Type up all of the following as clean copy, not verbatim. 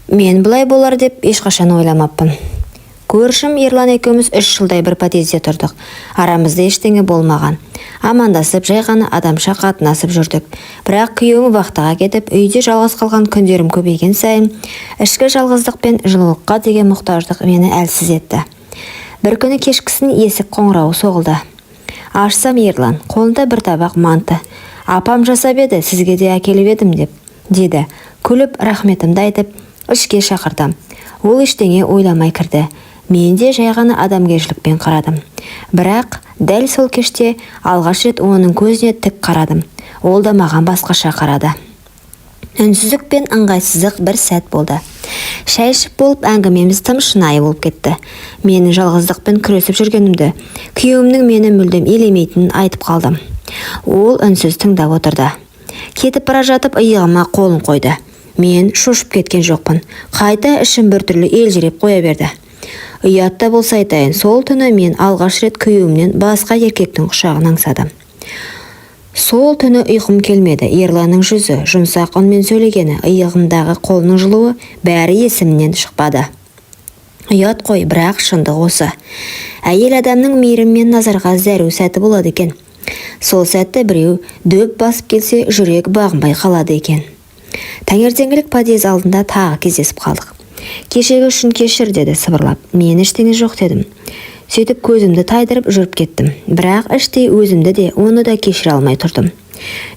Мен бұлай болар деп ешқашан ойламаппын. Көршім Ерлан екеуміз 3 жылдай бір подъезде тұрдық. Арамызда ештеңе болмаған. Амандасып, жай ғана адамша қатынасып жүрдік. Бірақ күйеуім вахтаға кетіп, үйде жалғыз қалған күндерім көбейген сайын, ішкі жалғыздық пен жылулыққа деген мұқтаждық мені әлсіз етті. Бір күні кешкісін есік қоңырауы соғылды. Ашсам, Ерлан, қолында бір табақ манты. «Апам жасап еді, сізге де әкеліп едім», – деп деді. Күліп, рахметімді айтып, ішке шақырдым. Ол ештеңе ойламай кірді. Мен де жай ғана адамгершілікпен қарадым. Бірақ дәл сол кеште алғаш рет оның көзіне тік қарадым. Ол да маған басқаша қарады. Үнсіздік пен ыңғайсыздық бір сәт болды. Шай ішіп болып, әңгімеміз тым шынайы болып кетті. Менің жалғыздықпен күресіп жүргенімді, күйеуімнің мені мүлдем елемейтінін айтып қалдым. Ол үнсіз тыңдап отырды. Кетіп бара жатып, иығыма қолын қойды. Мен шошып кеткен жоқпын. Қайта ішім біртүрлі елжіреп қоя берді. Ұят та болса айтайын, сол түні мен алғаш рет күйеуімнен басқа еркектің құшағын аңсадым. Сол түні ұйқым келмеді. Ерланның жүзі, жұмсақ үнмен сөйлегені, иығымдағы қолының жылуы – бәрі есімнен шықпады. Ұят қой, бірақ шындық осы. Әйел адамның мейірім мен назарға зәру сәті болады екен. Сол сәтті біреу дөп басып келсе, жүрек бағынбай қалады екен. Таңертеңгілік подъезд алдында тағы кездесіп қалдық. «Кешегі үшін кешір», – деді сыбырлап. Мен «Ештеңе жоқ» дедім. Сөйтіп көзімді тайдырып жүріп кеттім. Бірақ іштей өзімді де, оны да кешіре алмай тұрдым.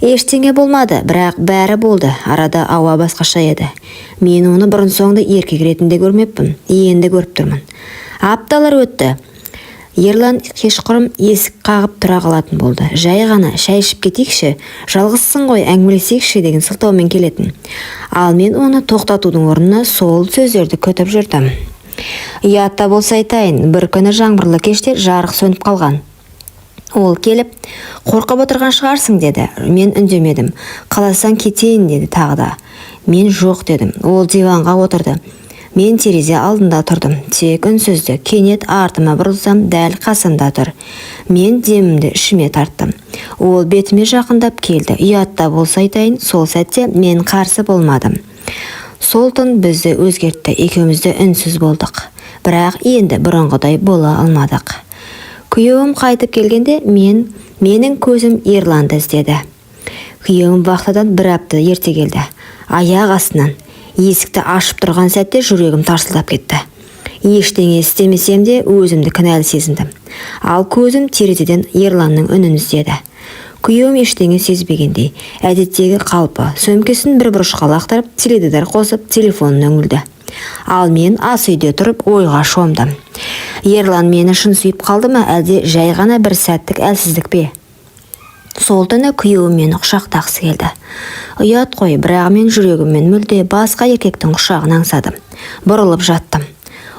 Ештеңе болмады, бірақ бәрі болды. Арада ауа басқаша еді. Мен оны бұрын соңды еркек ретінде көрмеппін, енді көріп тұрмын. Апталар өтті. Ерлан кешқұрым есік қағып тұра қалатын болды. Жай ғана «Шай ішіп кетейікші, жалғызсың ғой, әңгімелесейікші» деген сылтаумен келетін. Ал мен оны тоқтатудың орнына сол сөздерді күтіп жүрдім. Ұят та болса айтайын, бір күні жаңбырлы кеште жарық сөніп қалған. Ол келіп, «Қорқып отырған шығарсың», – деді. Мен үндемедім. «Қаласаң, кетейін», – деді тағы да. Мен «Жоқ» дедім. Ол диванға отырды. Мен терезе алдында тұрдым. Тек үнсіздік. Кенет артыма бұрылсам, дәл қасымда тұр. Мен демімді ішіме тарттым. Ол бетіме жақындап келді. Ұят та болса айтайын, сол сәтте мен қарсы болмадым. Сол түн бізді өзгертті. Екеуміз де үнсіз болдық. Бірақ енді бұрынғыдай бола алмадық. Күйеуім қайтып келгенде, менің көзім Ерланды іздеді. Күйеуім вахтадан бір апта ерте келді. Аяқ астынан. Есікті ашып тұрған сәтте жүрегім тарсылдап кетті. Ештеңе істемесем де, өзімді кінәлі сезіндім. Ал көзім терезеден Ерланның үнін іздеді. Күйеуім ештеңе сезбегендей, әдеттегі қалпы, сөмкесін бір бұрышқа лақтырып, теледидар қосып, телефонына үңілді. Ал мен ас үйде тұрып ойға шомдым. Ерлан мені шын сүйіп қалды ма, әлде жай ғана бір сәттік әлсіздік пе? Сол түні күйеуім мені құшақтағысы келді. Ұят қой, бірақ мен жүрегіммен мүлде басқа еркектің құшағын аңсадым. Бұрылып жаттым.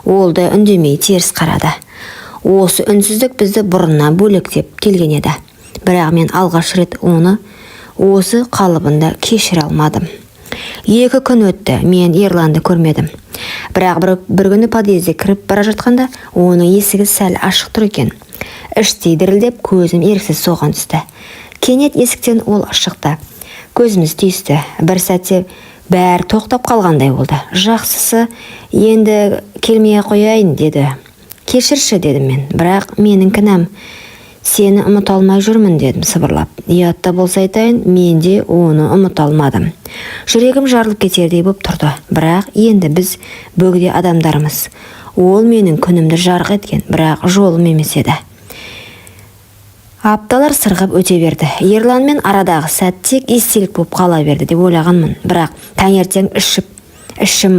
Ол да үндемей теріс қарады. Осы үнсіздік бізді бұрыннан бөлектеп келген еді. Бірақ мен алғаш рет оны осы қалыбында кешіре алмадым. 2 күн өтті, мен Ерланды көрмедім. Бірақ бір күні подъезде кіріп бара жатқанда, оның есігі сәл ашық тұр екен. Іштей дірілдеп, көзім еріксіз соған түсті. Кенет есіктен ол шықты. Көзіміз түйісті. Бір сәтте бәрі тоқтап қалғандай болды. «Жақсысы, енді келмей ақ қояйын», – деді. «Кешірші», – дедім мен. «Бірақ менің кінәм. Сені ұмыта алмай жүрмін», – дедім сыбырлап. Ұят та болса айтайын, мен де оны ұмыта алмадым. Жүрегім жарылып кетердей боп тұрды. Бірақ енді біз бөгде адамдармыз. Ол менің күнімді жарық еткен, бірақ жолым емес еді. Апталар сырғып өте берді. Ерланмен арадағы сәт тек естелік болып қала берді деп ойлағанмын. Бірақ таңертең ішім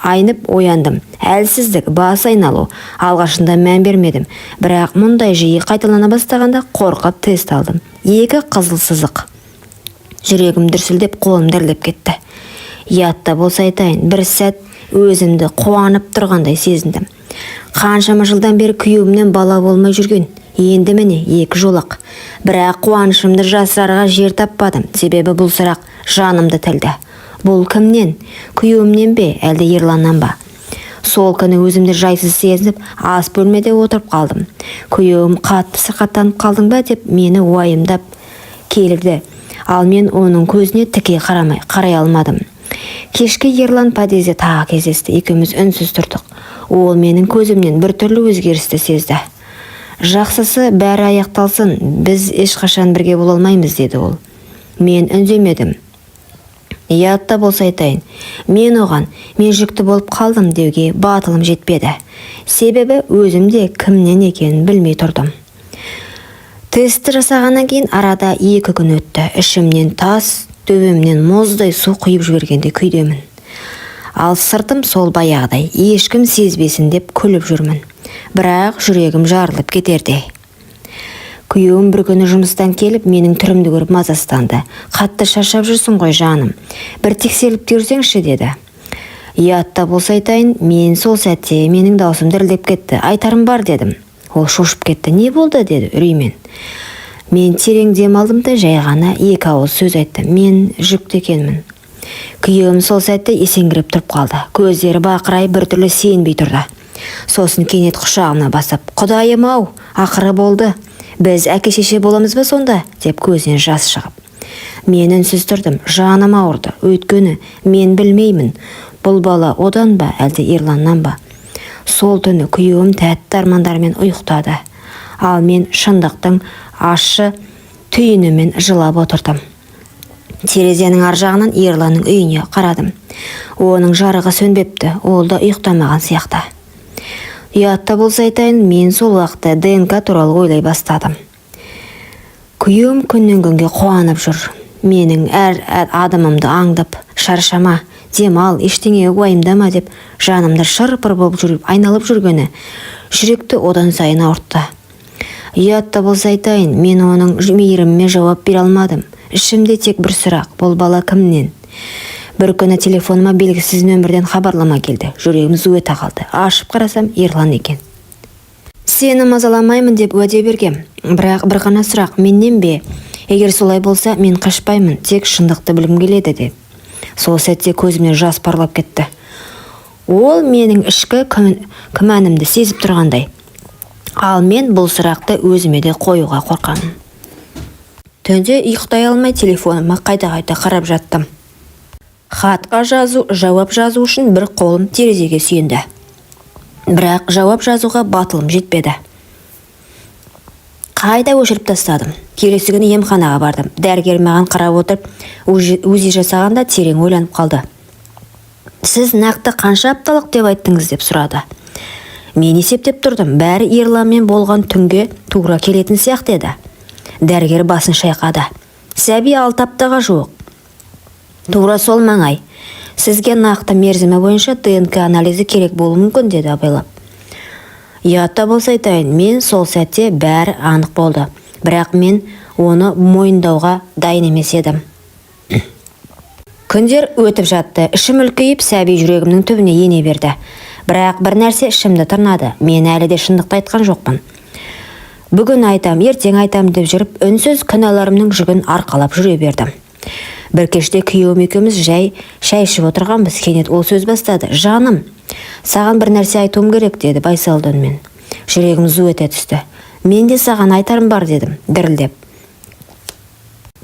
айнып ояндым. Әлсіздік, бас айналу. Алғашында мән бермедім. Бірақ мұндай жиі қайталана бастағанда, қорқып тест алдым. Екі қызыл сызық. Жүрегім дүрсілдеп, қолым дірілдеп кетті. Ұят та болса айтайын, бір сәт өзімді қуанып тұрғандай сезіндім. Қаншама жылдан бері күйеуімнен бала болмай жүрген. Енді міне, екі жолақ. Бірақ қуанышымды жасырарға жер таппадым. Себебі бұл сұрақ жанымды тілді. Бұл кімнен? Күйеуімнен бе, әлде Ерланнан ба? Сол күні өзімді жайсыз сезініп, ас бөлмеде отырып қалдым. Күйеуім «Қатты сырқаттанып қалдың ба?» деп мені уайымдап келді. Ал мен оның көзіне тіке қарамай қарай алмадым. Кешке Ерлан подъезде тағы кездесті. Екеуміз үнсіз тұрдық. Ол менің көзімнен біртүрлі өзгерісті сезді. Жақсысы, бәрі аяқталсын, біз ешқашан бірге бола алмаймыз, деді ол. Мен үндемедім. Ұят та болса айтайын, мен оған мен жүкті болып қалдым деуге батылым жетпеді. Себебі өзім де кімнен екенін білмей тұрдым. Тестті жасағаннан кейін арада 2 күн өтті. Ішімнен тас, төбемнен мұздай су құйып жібергендей күйдемін. Ал сыртым сол баяғыдай, ешкім сезбесін деп күліп жүрмін. Бірақ жүрегім жарылып кетердей. Күйеуім бір күні жұмыстан келіп, менің түрімді көріп мазасызданды. «Қатты шаршап жүрсің ғой, жаным. Бір тексеріліп көрсеңші», – деді. Ұят та болса айтайын, мен сол сәтте менің даусым дірілдеп кетті. «Айтарым бар», – дедім. Ол шошып кетті. «Не болды?» – деді үреймен. Мен терең дем алдым да жай ғана екі ауыз сөз айттым: «Мен жүкті екенмін». Күйеуім сол сәтте есеңгіреп тұрып қалды. Көздері бақырайып, біртүрлі сенбей тұрды. Сосын кенет құшағына басып: «Құдайым-ау, ақыры болды. Біз әке шеше боламыз ба сонда?» – деп көзінен жас шығып. Мен үнсіз тұрдым. Жаным ауырды. Өйткені мен білмеймін, бұл бала одан ба, әлде Ерланнан ба. Сол түні күйеуім тәтті армандармен ұйықтады. Ал мен шындықтың ащы түйінімен жылап отырдым. Терезенің ар жағынан Ерланның үйіне қарадым. Оның жарығы сөнбепті, ол да ұйықтамаған сияқты. Ұят та болса айтайын, мен сол уақытта ДНК туралы ойлай бастадым. Күйеуім күннен күнге қуанып жүр. Менің әр адымымды аңдып, «Шаршама, демал, ештеңеге уайымдама» деп жанымда шыр-пыр болып жүріп, айналып жүргені жүректі одан сайын ауыртты. Ұят та болса айтайын, мен оның мейіріміме жауап бере алмадым. Ішімде тек бір сұрақ: бұл бала кімнен? Бір күні телефоныма белгісіз нөмірден хабарлама келді. Жүрегім зу ете қалды. Ашып қарасам, Ерлан екен. «Сені мазаламаймын деп уәде бергем. Бірақ бір ғана сұрақ: менен бе? Егер солай болса, мен қашпаймын, тек шындықты білгім келеді», – деп. Сол сәтте көзімнен жас парлап кетті. Ол менің ішкі күмәнімді сезіп тұрғандай. Ал мен бұл сұрақты өзіме де қоюға қорқамын. Түнде ұйықтай алмай, телефоныма қайта-қайта қарап жаттым. Хатқа жазу, жауап жазу үшін бір қолым терезеге сүйенді. Бірақ жауап жазуға батылым жетпеді. Қайта өшіріп тастадым. Келесі күні емханаға бардым. Дәрігер маған қарап отырып, УЗИ жасағанда терең ойланып қалды. «Сіз нақты қанша апталық деп айттыңыз?» – деп сұрады. Мен есептеп тұрдым. Бәрі Ерланмен болған түнге тура келетін сияқты еді. Дәрігер басын шайқады. «Сәби 6 аптаға жуық. Тура сол маңай. Сізге нақты мерзімі бойынша ДНК анализі керек болуы мүмкін», – деді абайлап. Ұят та болса айтайын, мен сол сәтте бәрі анық болды. Бірақ мен оны мойындауға дайын емес едім. Күндер өтіп жатты. Ішім үлкейіп, сәби жүрегімнің түбіне ене берді. Бірақ бір нәрсе ішімді тырнады. Мен әлі де шындықты айтқан жоқпын. Бүгін айтам, ертең айтам деп жүріп, үнсіз күнәларымның жүгін арқалап жүре бердім. Бір кеште күйеуім екеуміз жай шай ішіп отырғанбыз. Кенет ол сөз бастады. «Жаным, саған бір нәрсе айтуым керек», – деді байсалды үнмен. Жүрегім зу ете түсті. «Мен де саған айтарым бар», – дедім дірілдеп.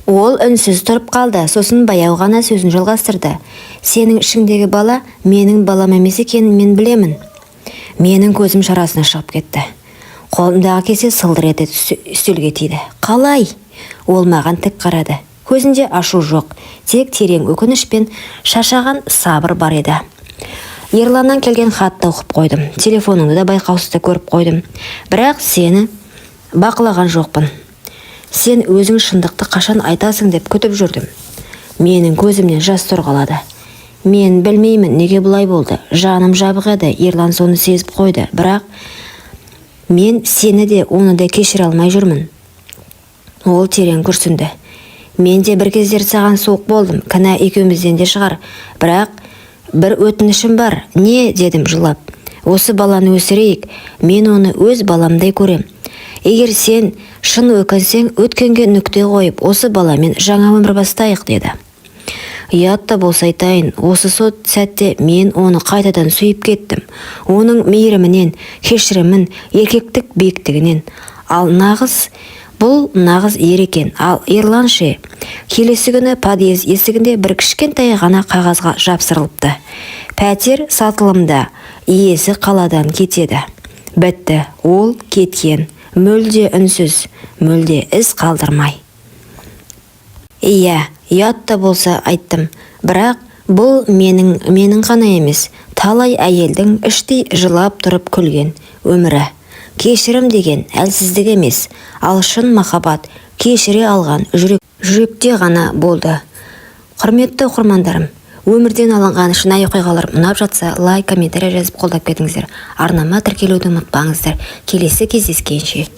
Ол үнсіз тұрып қалды, сосын баяу ғана сөзін жалғастырды. «Сенің ішіңдегі бала менің балам емес екенін мен білемін». Менің көзім шарасына шығып кетті. Қолымдағы кесе сылдыр ете үстелге тиді. «Қалай?» Ол маған тік қарады. Көзінде ашу жоқ, тек терең өкініш пен шаршаған сабыр бар еді. «Ерланнан келген хатты оқып қойдым. Телефоныңды да байқаусызда көріп қойдым. Бірақ сені бақылаған жоқпын. Сен өзің шындықты қашан айтасың деп күтіп жүрдім». Менің көзімнен жас сорғалады. «Мен білмеймін, неге бұлай болды. Жаным жабық еді, Ерлан соны сезіп қойды. Бірақ мен сені де, оны да кешіре алмай жүрмін». Ол терең күрсінді. «Мен де бір кездері саған суық болдым. Кінә екеумізден де шығар. Бірақ бір өтінішім бар». «Не?» – дедім жылап. «Осы баланы өсірейік. Мен оны өз баламдай көрем. Егер сен шын өкінсең, өткенге нүкте қойып, осы баламен жаңа өмір бастайық», – деді. Ұят та болса айтайын, осы сол сәтте мен оны қайтадан сүйіп кеттім. Оның мейірімінен, кешірімін, еркектік биіктігінен. Ал нағыз Бұл нағыз ер екен. Ал Ерлан ше? Келесі күні подъезд есігінде бір кішкентай ғана қағазға жапсырылыпты: «Пәтер сатылымда, иесі қаладан кетеді». Бітті, ол кеткен. Мүлде үнсіз, мүлде із қалдырмай. Иә, ұят та болса айттым, бірақ бұл менің ғана емес, талай әйелдің іштей жылап тұрып күлген өмірі. Кешірім деген әлсіздік емес, ал шын махаббат кешіре алған жүрек, жүректе ғана болды. Құрметті оқырмандарым, өмірден алынған шынайы оқиғалар ұнап жатса, лайк, комментарий жазып, қолдап кетіңіздер. Арнама тіркелуді ұмытпаңыздар. Келесі кездескенше!